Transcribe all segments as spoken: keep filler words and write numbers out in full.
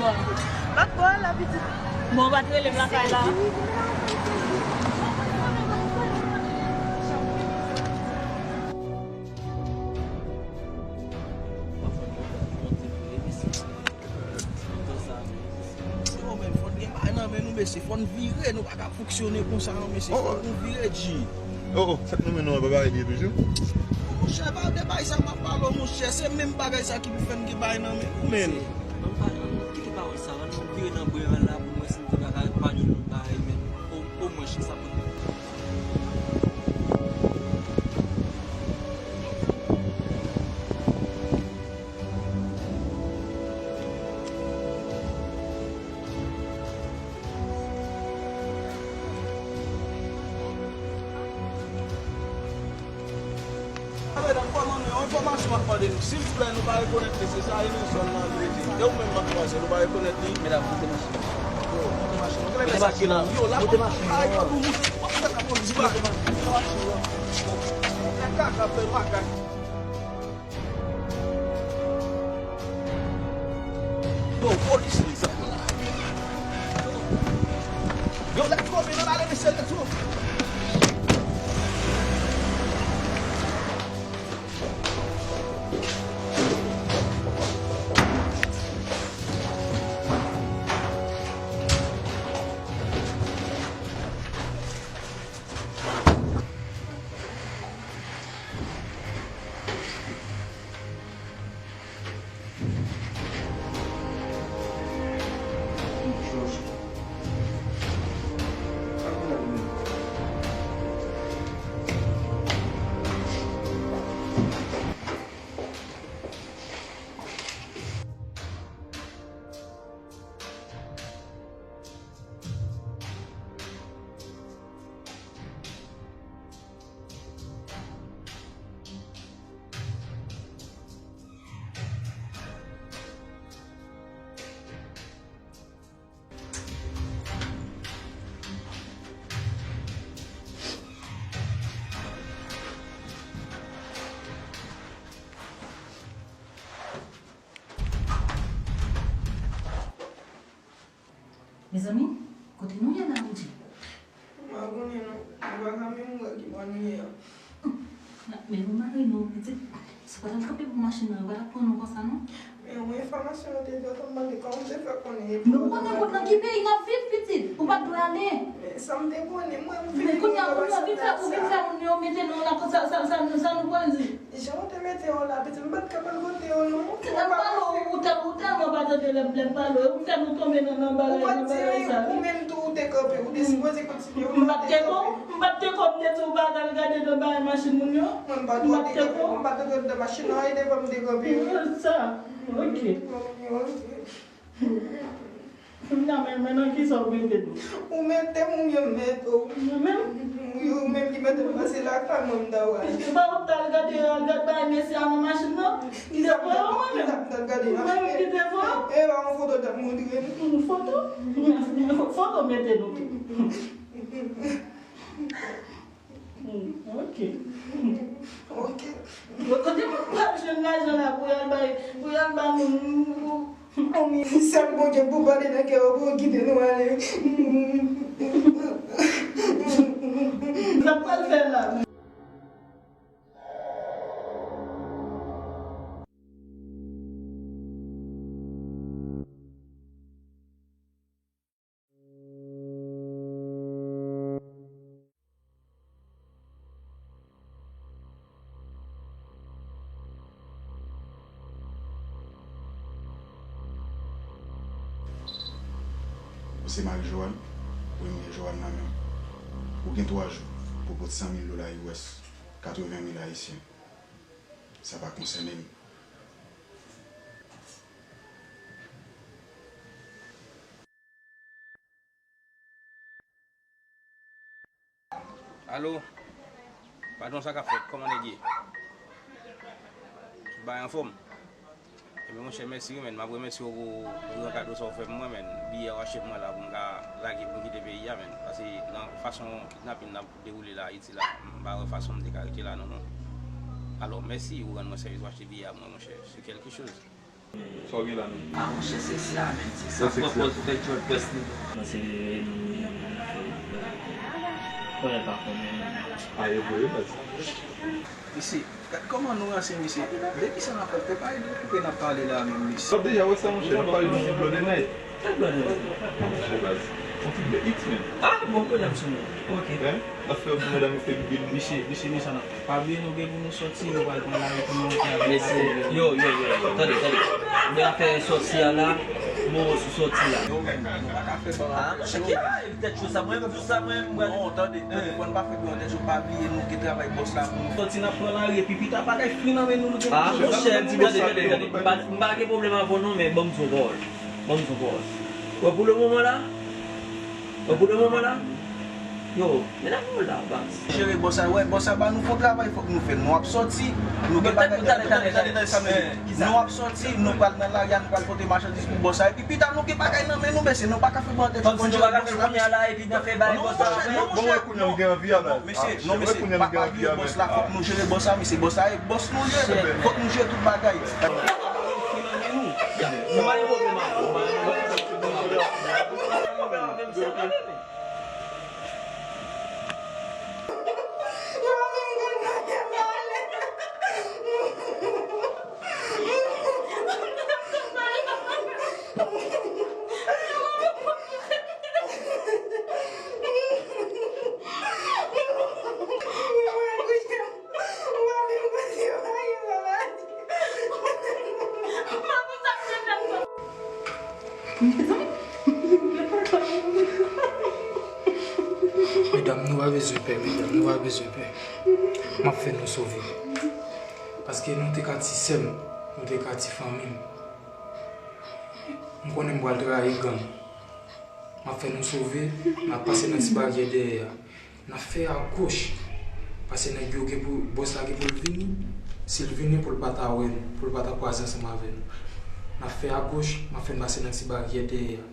Bon. Lòt bò la, pitit. Bon, ou pa t rele m lakay la. Yo, men, fò n gen bagay nan men nou, mesye. Fò n vire, nou pa ka fonksyone konsa, non, mesye. Fò nou vire, G. Oh, oh, sa k nan men nou an, pa parèy li ye toujou? Monchè, pa de bagay sa m ap pale w, monchè. Se menm bagay sa ki pou fè n gen bagay nan men nou, men. Ann pa, ann kite pawòl sa, ann vire nan bwen an la pou mwen si n te ka pale yon lòt bagay, men o, omwen sa pou n. Medam, kòman nou ye? Yon enfòmasyon m ap mande nou. Silvouplè, nou pa rekonèt li, se sa e nou zòn nan li rete. E ou menm m ap kwaze, nou pa rekonèt li? Medam, moute machin. Yo, moute machin. Moute machin. Yo, la, moute machin. Ay, yo, moute machin. Moute machin. Moute machin. Moute machin. Yo, polis li sa. Yo, let's go, men ann ale, mesye, let's go. Mezanmi, kote nou ye la, Woodjy? M pa konnen non. Nou pa ka menm wè ki bò nou ye a. Men nou mare nou, pitit. Si w pa t al kanpe pou machin nan, yo pa t ap pran nou konsa non. Men yon enfòmasyon nou te fè, kòman te, kòman w te fè konnen? Nou konnen kote nan ki peyi n ap viv, pitit. Ou pa t dwe ale. Men sa m te konnen, mwen, m vin. Men kounye a, kounye a, vin fè, ou vin fè moun yo mete nou la, sa, sa, sa, sa nou pral di? Jan w te mete yo la, pitit, m pa t ka pral kote yo non. Lè m pale w, ou tèl-, ou tèlman pa tande lè, lè m pale w, ou fè nou tonbe nan, nan bagay, nan bagay sa. Ou pa t di anyen, ou menm tou, ou te kanpe, ou te sipoze kontinye, ou pa t kanpe. M pa t te kon, m pa t te konn te di w pa t al gade nan bagay machin moun yo. Mwen, m pa t wè w te kanpe, m pa t wè w te nan machin nan, e devan m te kanpe. Sa, ok. Ok. Kounye a, men, men nan kisa w mete nou? Ou mete m oubyen m mete w? Mwen menm? Wi, ou menm ki mete m pase lakay mwen, m ta wè. Epi pa ou t al gade, al gade bay mesye a nan machin nan? Ki te voye w, mwen menm? Kisa m t al gade? Mwen menm ki te voye w? E pa yon foto w t ap montre m? Yon foto? Foto mete nou tou. Hmm, ok. Ok. Bon, kote moun pral jwenn lajan la pou y al bay, pou y al ba moun? Sèl Bondye pou pale nan kè yo, pou yo kite nou ale. Sa pral fè la? Ou se mari Joanne? Wi, m gen Joanne nan men m. Ou gen twa jou pou w pote san mil dola U S, katreven mil ayisyen. Sa pa konsène m. Alo? Patwon, sa k ap fèt? Kòman nèg ye? Tout bagay anfòm? Ebyen, monchè, mèsi wi, menn. M ap remèsye w pou, pou gran kado sa w fè m, mwen, menn. Biyè w achte pou mwen la, pou m ka lage, pou m kite peyi a, menn. Paske nan fason kidnapin nan ap dewoule la, Ayiti la, m pa wè fason m te ka rete la, non, non. Alò, mèsi, ou rann mwen sèvis, w achte biyè a mwen, monchè. Se kèlke choz. Sa w gen la menm? A, monchè, sèks la menm, se sa. Pran pòz ou fè djòl pès li. Mwen se rele nou, nou fè. Konnen pa konnen. A, e vre, baz. Mesye, gad kòman nou ranse, mesye. Depi sa n ap fè, fè pa ede koupe n ap pale la menm, mesye. W ap deja wè sa, monchè, n ap pale de ti Blood and Night. Kèl Blood and Night? Monchè, baz. On ti bèt X, menm. A, bon, konnen m sou nou. Ok. Hein? N ap fè yon ti medam yo fè bib. Mesye, mesye, mesye, n ap Pa bliye nou gen pou nou sòti, nou pral pran lari pou nou monte avèk Mesye, yo, yo, yo, yo, tande, tande. Mwen ap fè sòti a la, moro sou sòti a. Yo menm, nou pa ka fè bagay. A, monchè, ki bagay tèt cho sa? Mwen menm, jou sa, mwen menm, mwen. Non, tande, tande, fò n pa fè bagay tèt cho, pa bliye nou gen travay bòs la pou nou. Sòti n ap pran lari, epi pita bagay fri nan men nou, nou gen pou nou sòti. A, monchè, tande, tande, tande. M pa, m pa gen pwoblèm avè w non, men ban m di w pawòl. Ban m di w pawòl. Wè, pou le moman la, wè, pou le moman la, yo, men nan pawòl la, baz. Jere bòs la, wè, bòs la ba nou fon travay, fòk nou fè l. Nou ap sòti, nou gen bagay. Tande, tande, tande, tande, tande, tande, nou ap sòti, nou pral nan lari a, nou pral pote machandiz pou bòs la. Epi pita, nou gen bagay nan men nou, mesye, nou pa ka fè bòs la. Kòmsi nou pa ka fè kounye a la, epi n ap fè bagay bòs la. Bon, mwen kounye a m gen anvi a, baz. Mesye, non, mesye, pa bliye bòs la, fòk nou jere bòs la, mesye, bòs la, e bòs nou ye, fòk nou jere tout bagay. Medam, nou pa bezwen pè, medam, nou pa bezwen pè. M ap fè nou sove. Paske nou te ka ti sè m, nou te ka ti fanmi m. M konnen m pral trayi gang. M ap fè nou sove, n ap pase nan ti baryè dèyè a. N ap fè agoch, paske nèg yo gen pou, bòs la gen pou l vini, si l vini pou l pa ta wè n, pou l pa ta kwaze ansanm avè n. N ap fè agoch, m ap fè n pase nan ti baryè dèyè a.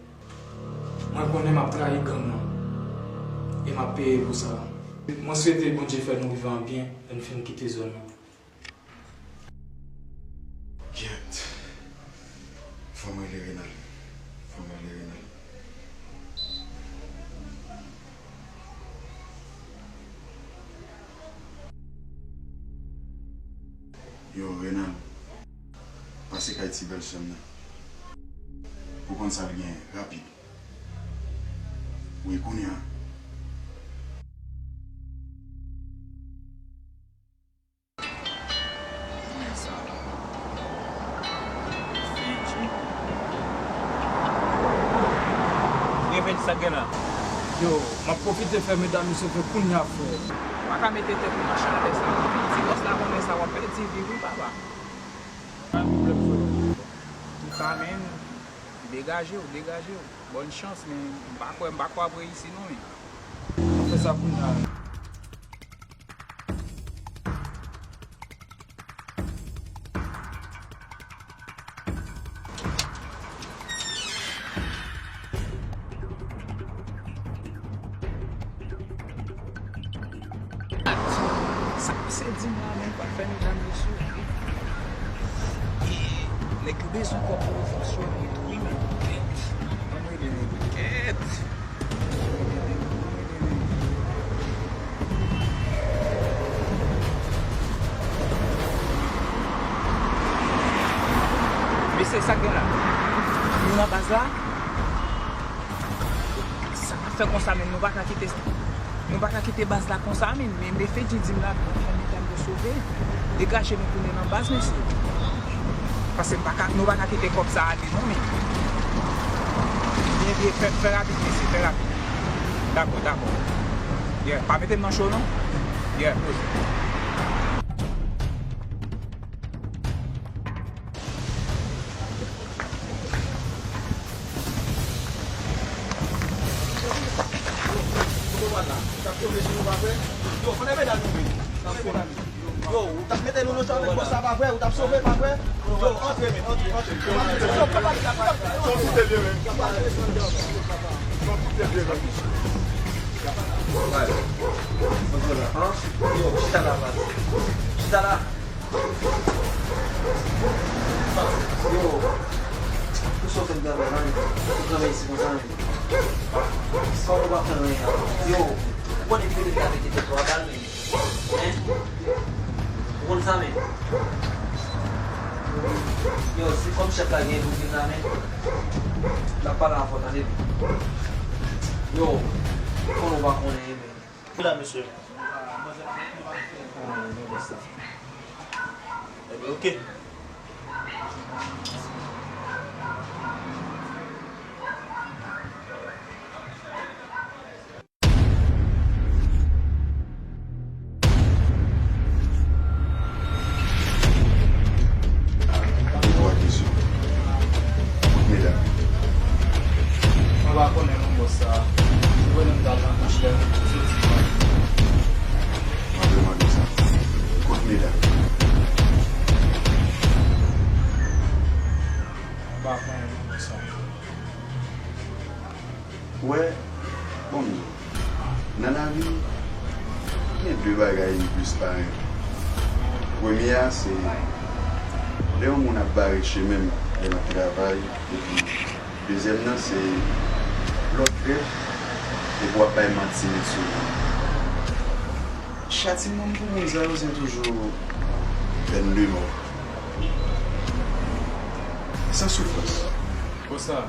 Mwen konnen m ap trayi gang nan, e m ap peye pou sa. Mwen swete Bondye fè nou rive an byen lè n fin kite zòn nan. Gyèt. Fò m rele Renald. Fò m rele Renald. Yo, Renald. Pase kay ti bèlsè m nan. Pou konn sa l genyen, rapid. Wi, kounye a. Revèn sa gen la. Yo, m ap pwofite fè medam yo sove kounye a, frè. Ou pa ka mete tèt ou nan chalè sa. Ti bòs la konnen sa, w ap pèdi vi wi, papa. Pa gen pwoblèm, frè. Antouka, men, degaje w, degaje w. Bòn chans, men m pa kwè, m pa kwè w ap reyisi non, men. Ann fè sa kounye a. Sa misye di m la menm pa fè medam yo sove. E nèg yo bezwen kòb pou yo fonksyone tou wi, men kèt. Ban m rele nèg yo kèt. Mesye, sa k gen la? Nou nan baz la? Sa n ap fè konsa menm, nou pa ka kite, nou pa ka kite baz la konsa menm, men, men Fedji di m la, pou fè medam yo sove, degaje nou tounen nan baz, mesye. Paske m pa ka, nou pa ka kite kòb sa ale non, men. Byen, byen, fè, fè rapid, mesye, fè rapid. Dakò, dakò. Yeah, pa mete m nan cho non. Yeah, poze. Yo, ou t ap mete nou nan cho avèk bòs la, pa vre? Ou t ap sove, pa vre? Yo, antre, men, antre, antre. Yo, pa pale, pa pale. Son tout te byen, men. Son tout te byen, men. Yo, chita la, baz. Chita la. Yo, pou sa w fè m travay la, menm. Pou travay isi konsa, menm. Sa w pa fè anyen la. Yo, ou konnen ki kote m ta mete tèt ou a bal, menm. Hein? Ou konn sa, menm? Yo, si kòm chèf la gen pou vin la, menm, l ap pale avè w, tande, menm. Yo, ou konnen ou pa konnen, menm. Ki la, mesye? Ah, non, non, non. Ebyen, oke. Twa kesyon. Kout medam. Mwen pa konnen non bòs sa. Se konnen m t al nan kouch lè m soti. Mwen te mande sa. Kout medam. Mwen pa konnen non bòs sa. Wè, bon, nan lavi, gen de bagay m plis pa renmen. Premye a, se lè yon moun ap bare chemen m lè m ap travay, epi dezyèm nan, se lè w trèt, epi w ap bay manti met sou li. Chatiman m pou moun sa yo, se toujou pèn de mò. San soufrans. Konsa.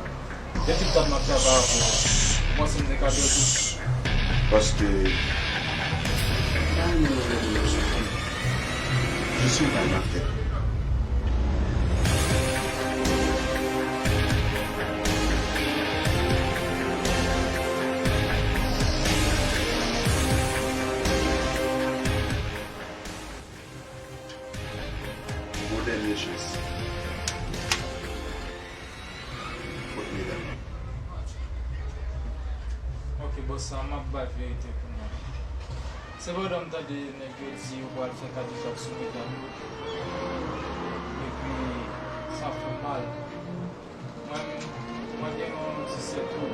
Depi m t ap nan travay avè w, ou panse m te ka pèdi? Paske, pa yon lè nou soufri. Jis yon bal nan tèt. Yon dènye chans. Kot medam? Ok, bòs sa, m ap bay verite pou nou. Se pandan m tande nèg yo di yo pral fè kadejak sou medam yo. Epi, sa fè m mal. Mwen, mwen gen yon ti sè tou.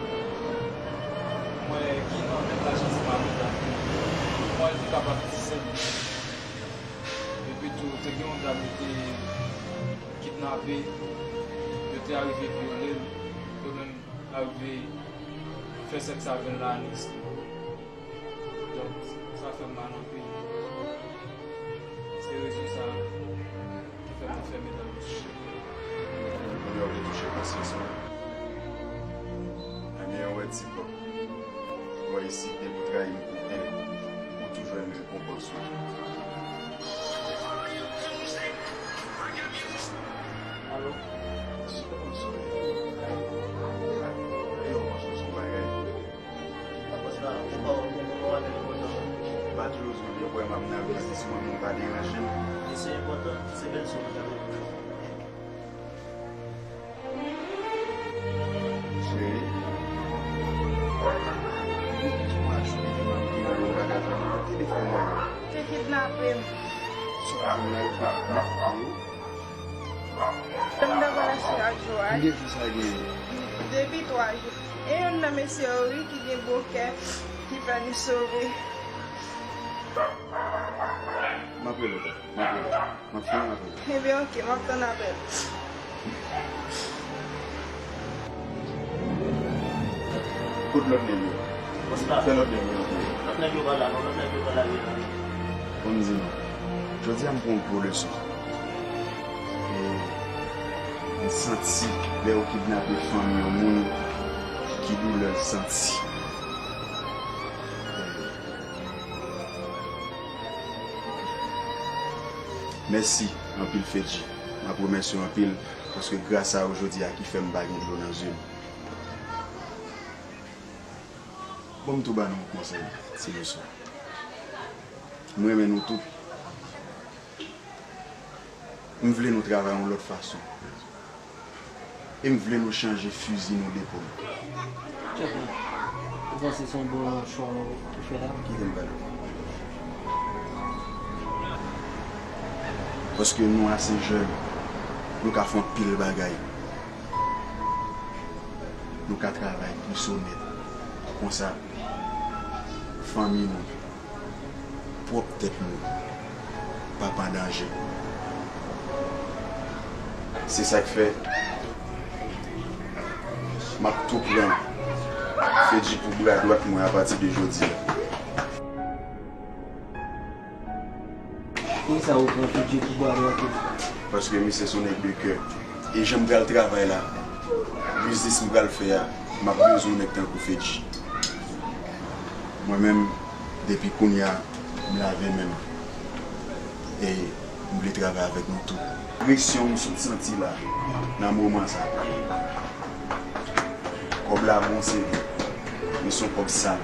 Mwen ki nan menm laj ansanm ak medam yo. Mwen te kapab ti sè li. Epi tou, te gen yon dam yo te kidnape, yo te arive vyole l, yo menm arive fè sèks avè l la aneks tou. Donk, sa fè m mal anpil. Se rezon sa a ki fè m ap fè medam yo soufri. Kounye a w vle touche konsyans mwen. Ebyen, yon wè ti kòb. Bò isit, depi w trayi m pou en, ou tou jwenn rekonpans ou. Alo? Sou konn sou. Yo, mwen sou son bagay. Apre sa, ou pa wè m konprann w avèk kontan. M pa toujou di w lè w wè m ap nan biznis mwen, men w pa deranje m. E se enpòtan, se bèl sou mwen tanmen. Cheri. Depi twa jou depi m ap di w bagay sa, telefòn mwen. Te kidnape m. Sou a m nan yo kidnape w. Tanm nan konn asye ak Joaj. Konbyen jou sa gen? Depi twa jou. E youn nan mesye yo wi ki gen bon kè ki fè nou sove. M ap rele w, m ap rele w. M ap fini, m ap rele w. Ebyen, oke, m ap tann apèl. Kot lòt nèg yo? Fè lòt nèg yo antre. Lòt nèg yo pa la non, lòt nèg yo pa la, yo la. Bon, m di nou, jodi a m pran yon gwo leson. E m santi lè yo kidnape fanmi yon moun, ki doulè l santi. Mèsi anpil, Fedji. M ap remèsye w anpil, paske gras a ou jodi a ki fè m pa gen dlo nan zye m. Bon, m tou ba nou yon konsèy, ti mesye. M renmen nou tout. M vle nou travay yon lòt fason. E m vle nou chanje fizi nou depòl. Tchèk la. Ou panse se yon bon chwa ou fè la? Kite m pale. Paske nou ase jèn, nou ka fè anpil bagay. Nou ka travay plis onèt. Konsa, fanmi nou, pwòp tèt nou p ap an danje. Se sa k fè m ap tou pran Fedji pou bra dwat mwen apati de jodi a. Poukisa ou pran Fedji pou bra dwat ou? Paske misye se yon nèg de kè. E jan m pral travay la, biznis m pral fè a, m ap bezwen yon nèg tankou Fedji. Mwen menm, depi kounye a, m lave men m. E m vle travay avèk nou tou. Presyon m sot santi la, nan moman sa. Kòb la bon se vre, men se yon kòb sal.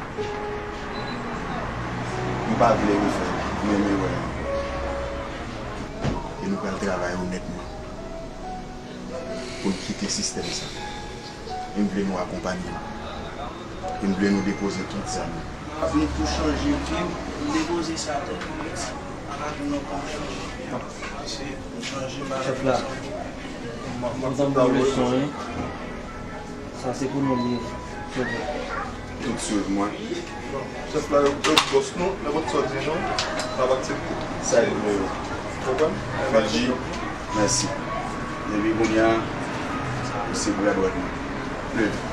M pa vle refè menm erè a ankò. E nou pral travay onètman pou n kite sistèm sa. E m vle nou akonpanye m. E m vle nou depoze tout zam yo. Apre tou chanje vi m, m depoze sa tou pou mwen. An atandan pou m chanje. Paske m chanje m pa Chèf la, m tann bon leson, wi. Sa se pou nou li ye, chèf la. Tout swiv mwen. Bon, chèf la, yo, yo bòs nou, nenpòt sa w di nou, n ap aksepte. Sa e vre yo. Konprann? Fedji, mèsi. Depi kounye a, ou se bra dwat mwen. Plede.